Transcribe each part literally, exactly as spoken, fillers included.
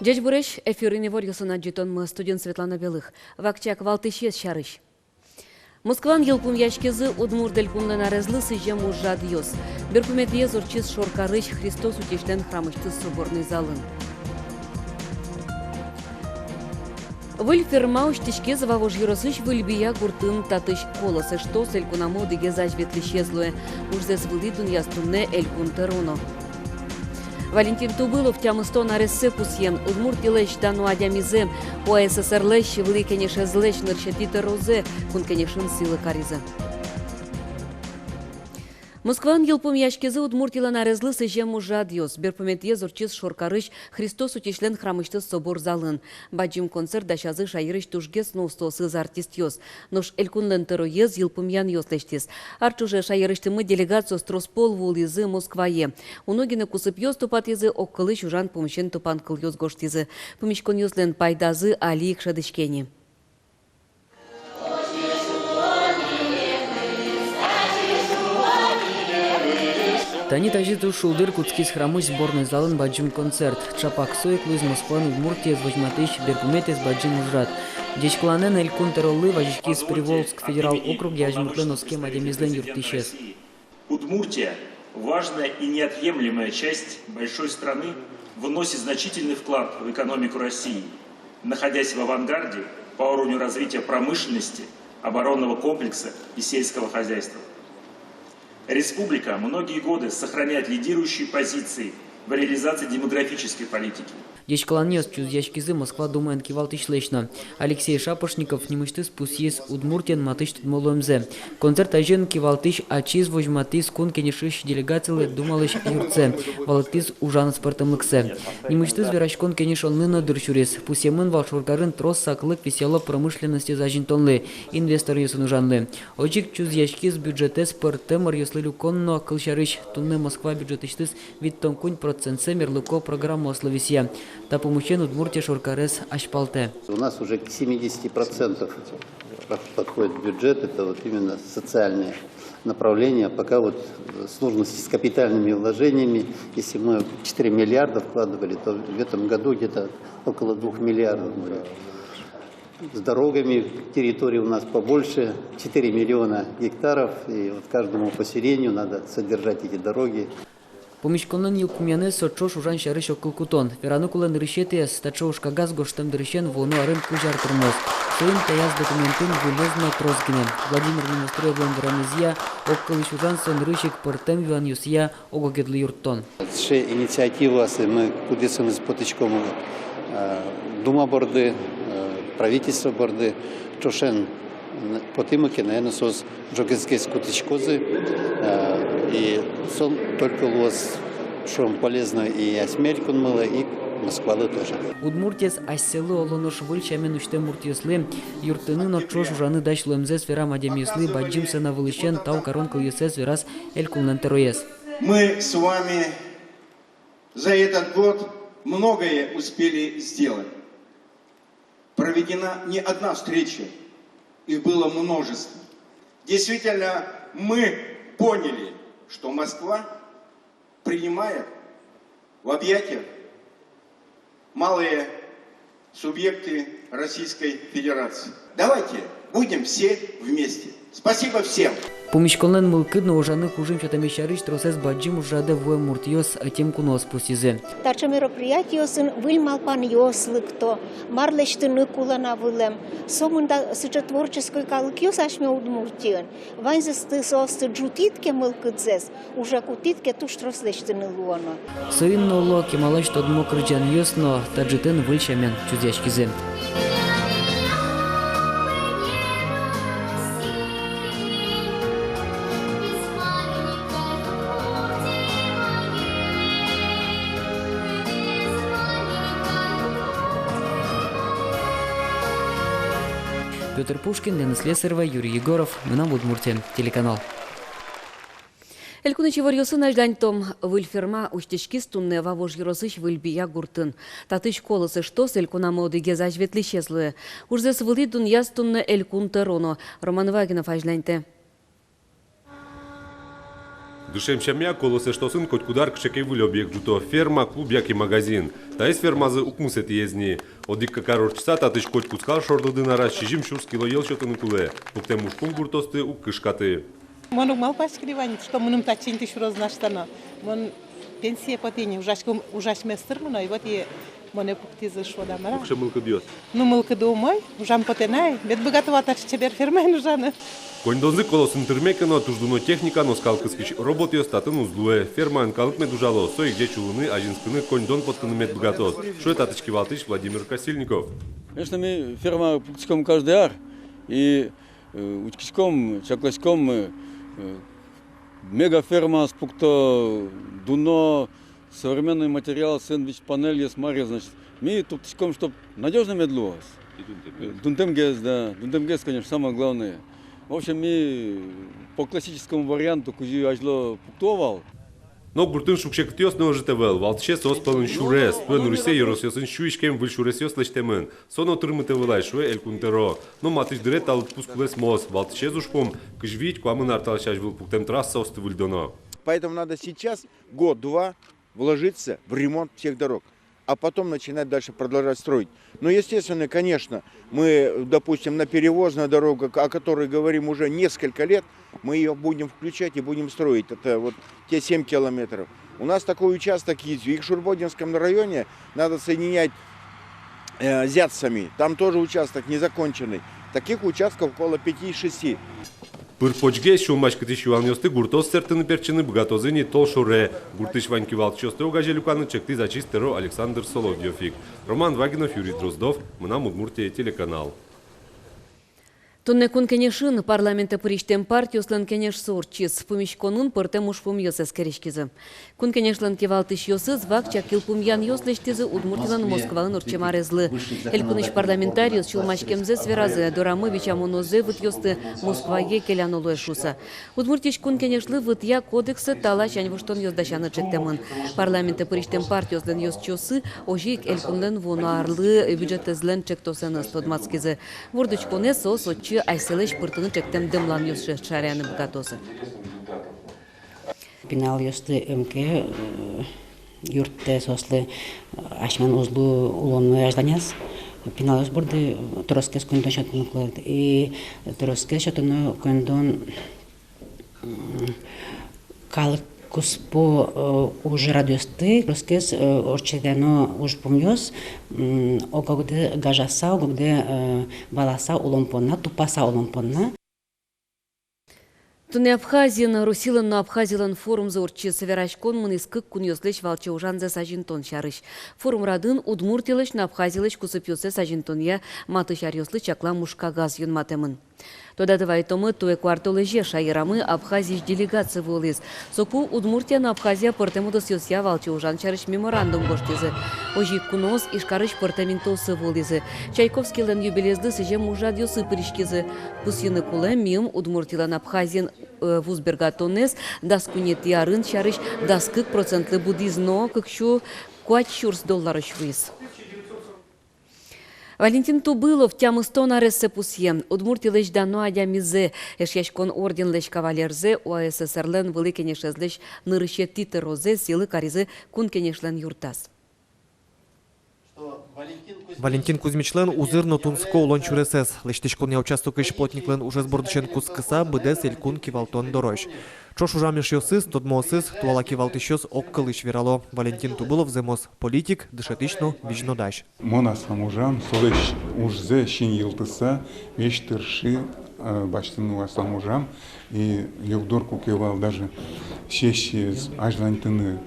Ӟечбуресь! Эфирын иворъёсын адӟытонмы, студиын Светлана Белых. Вакчияк валтӥсез сярысь. Москваын йылпумъяськизы Удмурт Элькунлэн арезлы сӥзем ужрадъёс. Берпуметӥез ортчиз Шоркарысь Христос утисьлэн храмысьтыз соборной залын. Выль ферма усьтӥськиз Вавож ёросысь Выль Бия гуртын. Татысь «Колос» эштос элькунамы одӥгез азьветлӥсез луэ. Ужзэс вылӥ дунъяз туннэ Элькун тӧро но. Валентин Тубылов тямыстон арессэ пусъем. Удмуртилэсь дано адямизэ, УАССР-лэсь Вылӥ Кенешезлэсь нырысетӥ тӧрозэ Кун Кенешын сӥлы каризы. Москваын йылпумъяськизы Удмуртилэн арезлы сӥзем ужрадъёс. Берпуметӥез ортчиз Шоркарысь Христос утисьлэн храмысьтыз собор залын. Бадӟым концерт дасязы шаерысь тужгес но устоосыз артистъёс. Нош Элькунлэн тӧроез йылпумъянъёс лэсьтӥз. Ар ӵоже шаерысьтымы делегациос трос пол вуылӥзы Москвае. Уно гинэ кусыпъёс тупатӥзы, огкылысь ужан пумысен тупан кылъёс гожтӥзы. Пумиськонъёслэн пайдазы али ик шӧдӥське ни. Тани тазьы туж шулдыр кутскиз храмысь сборной залын бадӟым концерт. Чапак со ик луиз Москваын Удмуртиез возьматӥсь берпуметӥез бадӟым ужрад. Ӟечкыланэн Элькун тӧролы вазиськиз Приволжск федерал округе азьмуртлэн оскем адямиезлэн юрттӥсез. Удмуртия, важная и неотъемлемая часть большой страны, вносит значительный вклад в экономику России, находясь в авангарде по уровню развития промышленности, оборонного комплекса и сельского хозяйства. Республика многие годы сохраняет лидирующие позиции в реализации демографической политики. Ӟечкыланъёс чузъяськизы Москва Думаен кивалтӥсьлэсь но. Алексей Шапошников нимысьтыз пусйиз Удмуртиен матысь тодмо луэмзэ. Концерт азьын кивалтӥсь ачиз возьматӥз Кун Кенешысь делегацилы Думалэсь юртсэ, валэктӥз ужан аспӧртэмлыксэ. Нимысьтыз вераськон-кенешонлы но дыр сюриз. Пусъемын вал, Шоркарын трос саклык висъяло промышленностез азинтонлы, инвесторъёсын ужанлы. Озьы ик чузъяськиз бюджетэз пӧртэм ӧръёслы люкон но. Кылсярысь, туннэ Москва бюджетысьтыз витьтон куинь процентсэ мерлыко программаослы висъя. Та пумысен Удмуртия Шоркарез азьпалтэ. У нас уже к семидесяти процентам подходит бюджет, это вот именно социальное направление. Пока вот, э, сложности с капитальными вложениями, если мы четыре миллиарда вкладывали, то в этом году где-то около двух миллиардов будет. С дорогами, территории у нас побольше, четыре миллиона гектаров, и вот каждому поселению надо содержать эти дороги. Пумиськонлэн йылпумъянэз — со ӵош ужан сярысь огкыл кутон. Вераны кулэ, нырысетӥез таӵе ужкагаз гожтэм дырысен вуоно арын кузь ар тырмоз. Соин таяз документын вылез но трос гинэ. Владимир Немоструевлэн верамезъя, огкылысь ужан — со нырысь ик пӧртэм юанъёсъя ог-огедлы юрттон. Сыӵе инициативаосы, мы кудъёсыныз потӥськом, э, Дума борды, э, правительство борды, ӵошен, м, потӥмы ке, наверно, соос ӝоггес кутӥськозы, э, и со только луоз, шуом, полезно и асьме элькунмылы, и Москвалы тоже. Удмуртиез асьсэлы, оло нош выль сямен усьтэм муртъёслы юрттыны но ӵош ужаны дась луэмзэс верам адямиослы бадӟым сцена вылысен тау карон кылъёссэс вераз Элькунлэн тӧроез. Мы с вами за этот год многое успели сделать. Проведена не одна встреча, их было множество. Действительно, мы поняли, что Москва принимает в объятия малые субъекты Российской Федерации. Давайте будем все вместе. Спасибо всем! Пумиськонлэн мылкыд но ужаны кужым сётэмез сярысь тросэз бадӟым ужрадэ вуэм муртъёс, ӧтем куноос пусйизы. Таӵе мероприятиосын выль малпанъёс лыкто, мар лэсьтыны кулэ на вылэм. Сомында сыӵе творческой калыкъёс асьме Удмуртиын. Ваньзэсты, соосты ӝутӥд ке мылкыдзэс, уже кутӥд ке, туж трос лэсьтыны луоно. Соин но, оло, кемалась тодмо кырӟанъёс но та ӝытэн выль сямен чузъяськизы. Пётр Пушкин, Лена Слесарева, Юрий Егоров, «Мынам Удмуртие» телеканал. Элькунысь иворъёсын азьланьтом. Выль ферма усьтӥськиз туннэ Вавож ёросысь Выль Бия гуртын. Татысь «Колос» эштос элькунамы одӥгез азьветлӥсез луэ. Ужзэс вылӥ дунъяз туннэ Элькун тӧро но. Роман Вагинов азьланьтэ. Дышем сямъя «Колос» эштосын котькуд ар кыӵе ке выль объект ӝуто: ферма, клуб яке магазин. Таиз фермазы укмысэтӥез ни. Одӥг кар ортчыса татысь котькуд скал шордылдын араз сизьым сюрс кило йӧл сётыны кулэ. Пуктэм ужпум гуртъёсты уг кышкаты. Мон уг малпаськы ни вань, что мыным татчы инты сюроз на штано. Мон пенсие потӥ ни, ужаськом, ужасьмес тырмы но, и вот и монэ пуктӥзы, шуод-а, мар-а. Кыӵе мылкыдъёс? Ну, мылкыды умой, ужам потэ на ай, мед быгато вал таӵе чебер фермаын ужаны. Коньдонзы «Колосын» тырме ке но, туж дуно техника но скал кыскись роботъёс татын уз луэ. Фермаын калык мед ужалоз, со ик ӟеч улыны, азинскыны, коньдон поттыны мед быгатоз, шуэ татысь кивалтӥсь Владимир Красильников. Конечно, ми фермае пуктӥськом каждый ар, и, э, учкиськом, чакласьком, э, э, мегафермаос пукто, дуно современный материал, сэндвич панельёс, мар-а, значит, ми турттӥськом, чтоб надёжно мед луоз. И дунтэмгес. Дунтэмгес, да, дунтэмгес, конечно, самое главное. В общем, ми по классическому варианту, кызьы азьло пукто вал. Но гуртын шуг-секытъёс но ӧжыт ӧвӧл, валтӥсез соос пӧлын сюрес. Туэ нырысьсэ ёросъёсын сю иськем выль сюресъёс лэсьтэмын. Со но тырмытэ вылай, шуэ Элькун тӧро. Но матысь дыре та лыдпус кулэсмоз. Валтӥсез ужпум — кызь вить-куамын ар талэсь азьвыл пуктэм трассаосты выльдоно. Поэтому надо сейчас год-два вложиться в ремонт всех дорог, а потом начинать дальше продолжать строить. Но, естественно, конечно, мы, допустим, на Перевозная дорога, о которой говорим уже несколько лет, мы её будем включать и будем строить. Это вот те семь километров. У нас такой участок есть в Якшур-Бӧдьянском районе, надо соединять, э, Зятсами. Там тоже участок незаконченный. Таких участков около пяти-шести. Пыр-почгес сюлмаськытӥсь юанъёсты гуртоос сэрттыны-пертчыны быгатозы ни толшоре. Гуртысь вань кивалтӥсьёсты огазе люканы чектӥз ачиз тӧро Александр Соловьёв ик. Роман Вагинов, Юрий Дроздов, «Мынам Удмуртие» телеканал. Туннэ Кун Кенешын парламентэ пырисьтэм партиослэн кенешсы ортчиз. Пумиськонын пӧртэм ужпумъёс эскериськизы. Кун Кенешлэн кивалтӥсьёсыз вакчияк йылпумъянъёс лэсьтӥзы Удмуртилэн Москвалэн ортчем арезлы. Элькунысь парламентариос сюлмаськемзэс веразы, дорамы бичамонозэ вытъёсты Москвае келяно луэ шуыса. Удмуртиысь Кун Кенешлы вытъя кодексэ таласянь воштонъёс дасяны чектэмын. Парламентэ пырисьтэм партиослэн ёзчиоссы озьы ик элькунлэн вуоно арлы бюджетэзлэн чектосэныз тодматскизы. Вордӥськонэ соос отчы асьсэлэсь пыртыны чектэм дэмланъёс шараяны быгатозы. Пиналъёсты ӧм ке, э, юрттэ соослы, э, асьмелэн уз лу улонмы азьланяз. Пиналъёс борды тросгес коньдон сётыны кулэ. И тросгес сётоно коньдон, м, калык куспо, э, ужрадъёсты, тросгес, э, ортчытоно ужпумъёс, м, ог-огдэ гажаса, ог-огдэ, э, валаса улон понна, тупаса улон понна. Туннэ Абхазиын Россилэн но Абхазилэн форумзы ортчиз. Вераськон мынӥз кык кунъёслэсь валче ужанзэс азинтон сярысь. Форум радын Удмуртилэсь но Абхазилэсь кусыпъёссэс азинтонъя матысь аръёслы чаклам ужкагаз юнматэмын. Тодады вайытомы, туэ куартолэзе шаерамы Абхазиысь делегация вуылӥз. Соку Удмуртия но Абхазия пӧртэм удысъёсъя валче ужан сярысь меморандум гожтӥзы. Озьы ик куноос Ижкарысь пӧртэм интыосы вуылӥзы. Чайковскийлэн юбилейезлы сӥзем ужрадъёсы пыриськизы. Пусйыны кулэ, миым Удмуртилэн Абхазиен, э, вузбергатонэз дас куинетӥ арын сярысь дас кык процентлы будӥз но кык сю куать сюрс долларозь вуиз. Валентин Тубылов тямыстон арессэ пусъе. Удмуртилэсь дано адямизэ, Эшъяськон орденлэсь кавалерзэ, УАССР-лэн Вылӥ Кенешезлэсь нырысетӥ тӧрозэ сӥлы каризы Кун Кенешлэн юртаз. Валентин Кузьмичлэн узыр но тунсыко улон сюресэз, лэсьтӥськонъя участокысь плотниклэн ужез бордысен кутскыса, быдэс элькун кивалтон дорозь. Ӵош ужам эшъёсыз, тодмоосыз, туала кивалтӥсьёс огкылысь верало: Валентин Тубылов зэмос политик, дышетӥсь но визьнодась. Мон аслам ужам, солэсь ужзэ синйылтыса, весь тырши, э, басьтыны аслам ужам. И югдур, куке вал даже сессиез азьланьтыны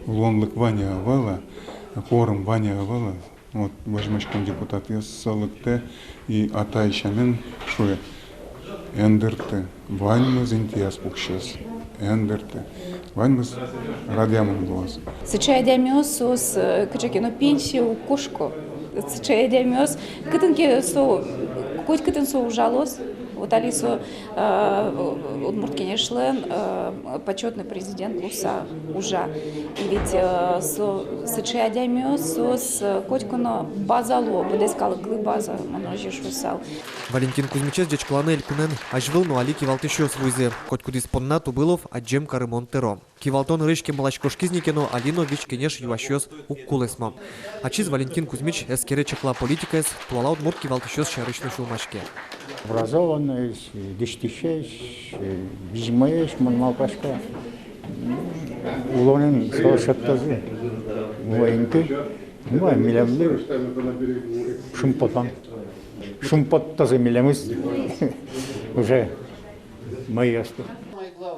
луонлык вань-а, ӧвӧл-а, кворум вань-а, ӧвӧл-а, вот, возьмаськон депутатъёс, со лыктэ и атай сямен шуэ: «Эн дырты, ваньмыз интыяз пуксёз, эн дырты, ваньмыз радъямын луоз». Сыӵе адямиос, соос, э, кыӵе ке но пенсие уг кошко. Сыӵе адямиос, кытын ке со, коть кытын со ужалоз, Вот али со, э, Удмурт Кенешлэн, э, почётный президент луыса ужа. И ведь, э, со сыӵе адямиос, соос, э, котьку но база луо, быдэс калыклы база, мон озьы шуысал. Валентин Кузьмичез ӟечкыланы элькунэн азьвыл но али кивалтӥсьёс вуизы. Котькудӥз понна тубылов адӟем карымон тыро. Кивалтон ӧрысь кемалась кошкиз ни ке но, али но Вить Кенеш юасьёс уг кулэсмо. Ачиз Валентин Кузьмич эскере-чакла политикаез, туала удмурт кивалтӥсьёс сярысь но сюлмаське. Образованноесь, дӥсьтӥсесь, визьмоесь, мон малпасько, улонын со шедьтозы. Умой инты, умой милемлы шумпотон. Шумпоттозы милемыз уже мӧйыосты.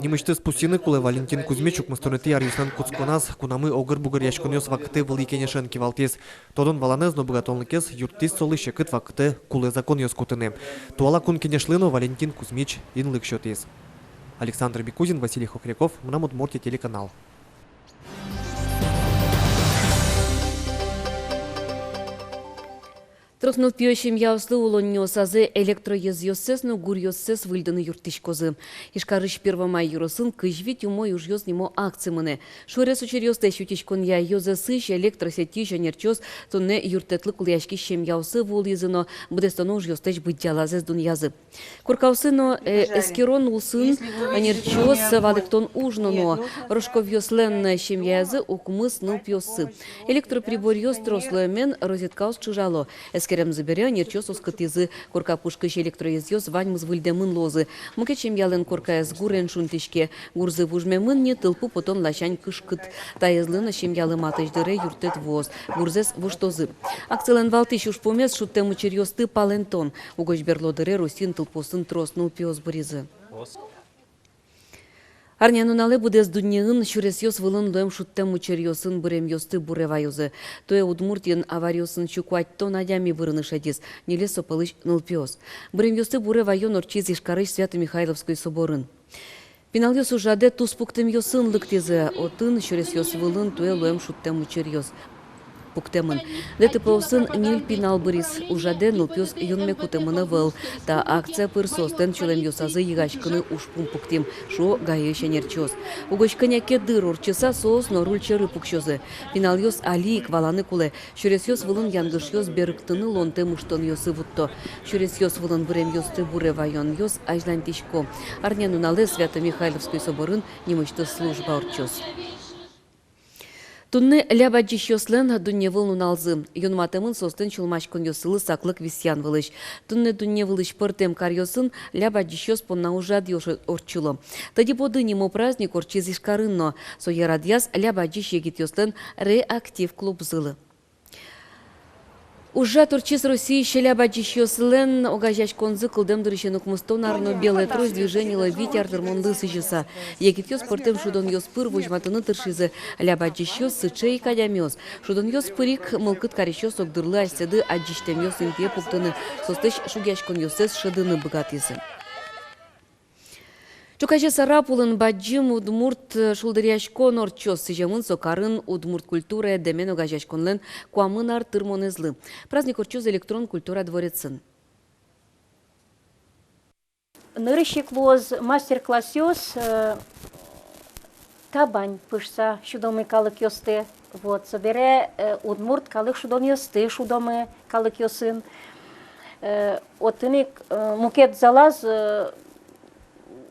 Нимысьтыз пусйыны кулэ, Валентин Кузьмич укмыстонэтӥ аръёслэн кутсконаз кунамы огыр-бугыръяськонъёс вакытэ вылӥ кенешен кивалтӥз. Тодон-валанэз но быгатонлыкез юрттӥз солы секыт вакытэ кулэ законъёс кутыны. Туала Кун Кенешлы но Валентин Кузьмич инлык сётӥз. Александр Бекузин, Василий Хохряков, «Мынам Удмуртие» телеканал. Трос нылпиё семьяослы улонниосазы электроезъёссэс но гуръёссэс выльдыны юрттӥськозы. Ижкарысь Первомай ёросын «Кызь вить умой ужъёс» нимо акци мынэ. Шуэрес учыръёслэсь утиськонъя ёзэсысь, электросетьысь ӧнерчиос туннэ юрттэтлы кулэяськись семьяосы вуылӥзы но быдэстоно ужъёслэсь быдӟалазэс дунъязы. Коркаосы но, э, эскерон улсын ӧнерчиос валэктон уж но нуо. Рожковъёслэн семьязы укмыс нылпиоссы. Электроприборъёс трос луэмен, розеткаос чыжало. Эскеремзы бере, ӧнерчиос оскытӥзы: корка пушкысь электроезъёс ваньмыз выльдэмын луозы. Мукет семьялэн коркаез гурен шунтӥське. Гурзы вужмемын ни, тылпу потон ласянь кышкыт. Таезлы но семьялы матысь дыре юрттэт вуоз. Гурзэс воштозы. Акцилэн валтӥсь ужпумез — шудтэм учыръёсты палэнтон. Угось берло дыре Россиын тылпуосын трос нылпиос быризы. Арнянуналэ быдэс дуннеын сюресъёс вылын луэм шудтэм учыръёсын быремъёсты буре ваёзы. Туэ Удмуртиын авариосын сю куатьтон адями вырыны шедиз, ньылез со пӧлысь нылпиос. Быремъёсты буре ваён ортчиз Ижкарысь Свято-Михайловской соборын. Пиналъёс ужрадэ туспуктэмъёсын лыктӥзы. Отын сюресъёс вылын туэ луэм шудтэм учыръёс пуктэмын. ДТП-осын ньыль пинал быриз. Ужрадэ нылпиос юнме кутэмын ӧвӧл. Та акция пыр соослэн сюлэмъёсазы йыгаськыны ужпум пуктӥм, шуо ГАИысь ӧнерчиос. Угось кӧня ке дыр ортчыса, соос но руль сьӧры пуксёзы. Пиналъёс али ик валаны кулэ, сюресъёс вылын янгышъёс берыктыны луонтэм ыштонъёсы вутто. Сюресъёс вылын быремъёсты буре ваёнъёс азьланьтӥсько. Арнянуналэ Свято-Михайловской соборын нимысьтыз служба ортчоз. Туннэ ляб адӟисьёслэн дунневыл нуналзы. Юнматэмын соослэн сюлмаськонъёссылы саклык висъян вылысь. Туннэ дунне вылысь пӧртэм каръёсын ляб адӟисьёс понна ужрадъёс ортчыло. «Тӧдьы-поды» нимо праздник ортчиз Ижкарын но. Сое радъяз ляб адӟись егитъёслэн «Реактив» клубзылы. Ужрад ортчиз Россиысь ляб адӟисьёслэн огазеяськонзы кылдэм дырысен укмыстон ар но «Белая трость» движенилы вить ар тырмонлы сӥзьыса. Егитъёс пӧртэм шудонъёс пыр возьматыны тыршизы. Ляб адӟисьёс — сыӵе ик адямиос. Шудонъёс пыр ик мылкыд карисьёс огдырлы асьсэды адӟисьтэмъёс интые пуктыны, соослэсь шугъяськонъёссэс шӧдыны быгатӥзы. Ӵуказе Сарапулын бадӟым удмурт, э, шулдыръяськон ортчоз. Сӥземын со карын удмурт культурая дэмен огазеяськонлэн куамын ар тырмонэзлы. Праздник ортчоз «Электрон культура» дворецын. Нырысь ик луоз мастер-классъёс, э, табань пыжыса сюдомы калыкъёсты. Вот, собере, э, удмурт калык шудонъёсты шудомы калыкъёсын. Э, отын ик, э, мукет залаз, э,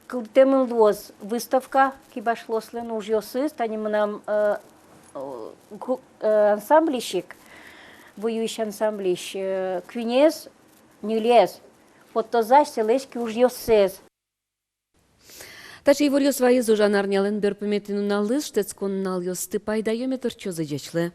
кылдытэмын луоз выставка кибашлыослэн ужъёсыз. Тани мынам, э, э, ку-, э, ансамбльысь ик, «Вуюись» ансамбльысь, э, куинез, ньылез поттозы асьсэлэсь киужъёссэс. Таӵе иворъёс вайиз ужан арнялэн берпуметӥ нуналыз. Шутэтскон нуналъёсты пайдаё мед ортчозы. Ӟеч луэ.